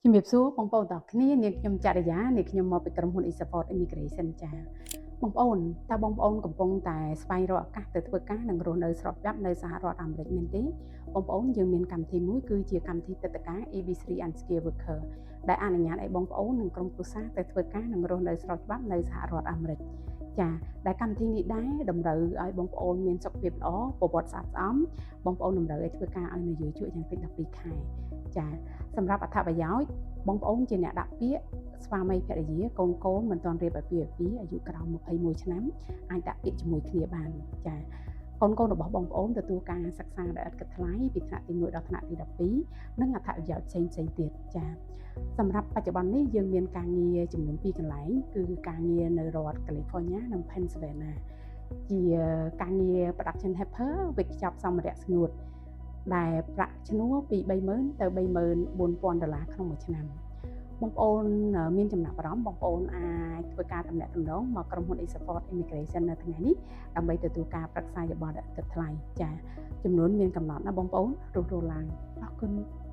ជំរាបសួរបងប្អូនទាំងអស់គ្នានាងខ្ញុំចរិយានាងខ្ញុំមកពីក្រុមហ៊ុន e-support Immigration ចាបងប្អូនតើបងប្អូនកំពុងតែស្វែងរកឱកាសទៅធ្វើការនិងរស់នៅស្របច្បាប់នៅសហរដ្ឋអាមេរិកមែនទេបងប្អូនយើងមានកម្មវិធីមួយគឺជាកម្មវិធីទឹកតការ EB3 Unskilled Worker ដែលអនុញ្ញាតឲ្យបងប្អូននិងក្រុមគ្រួសារទៅធ្វើការនិងរស់នៅស្របច្បាប់នៅសហរដ្ឋអាមេរិកចាដែលកម្មវិធីនេះដែរតម្រូវឲ្យបងប្អូនមានសុខភាពល្អប្រវត្តិស្អាតស្អំបងប្អូនតម្រូវឲ្យធ្វើការឲ្យនយោជកយ៉ាងតិច12ខែចាសម្រាប់អត្ថប្រយោជន៍បងប្អូនជាអ្នកដាក់ពាក្យស្វាមីភរិយាកូនកូនមិនទាន់រៀបអាពាហ៍ពិពាហ៍អាយុក្រោម21ឆ្នាំអាចដាក់ពាក្យជាមួយគ្នាបានចាកូនកូនរបស់បងប្អូនទទួលការសិក្សាដោយឥតគិតថ្លៃពីថ្នាក់ទី1ដល់ថ្នាក់ទី12និងអត្ថប្រយោជន៍ផ្សេងផ្សេងទៀតចាសម្រាប់បច្ចុប្បន្ននេះយើងមានការងារចំនួន2កន្លែងគឺការងារនៅរដ្ឋ California និង Pennsylvania ជាការងារ production helper វេចខ្ចប់សម្ភារៈស្ងួតដែលប្រាក់ឈ្នួលពី30,000ទៅ34,000ដុល្លារក្នុងមួយឆ្នាំបងប្អូនមានចំណាប់អារម្មណ៍បងប្អូនអាចធ្វើការទំនាក់ទំនងមកក្រុមហ៊ុន e-support Immigration នៅថ្ងៃនេះដើម្បីទទួលការប្រឹក្សាយោបល់ដោយឥតគិតថ្លៃចាចំនួនមានកំណត់ណាបងប្អូនរុះរឡើងអរគុណ។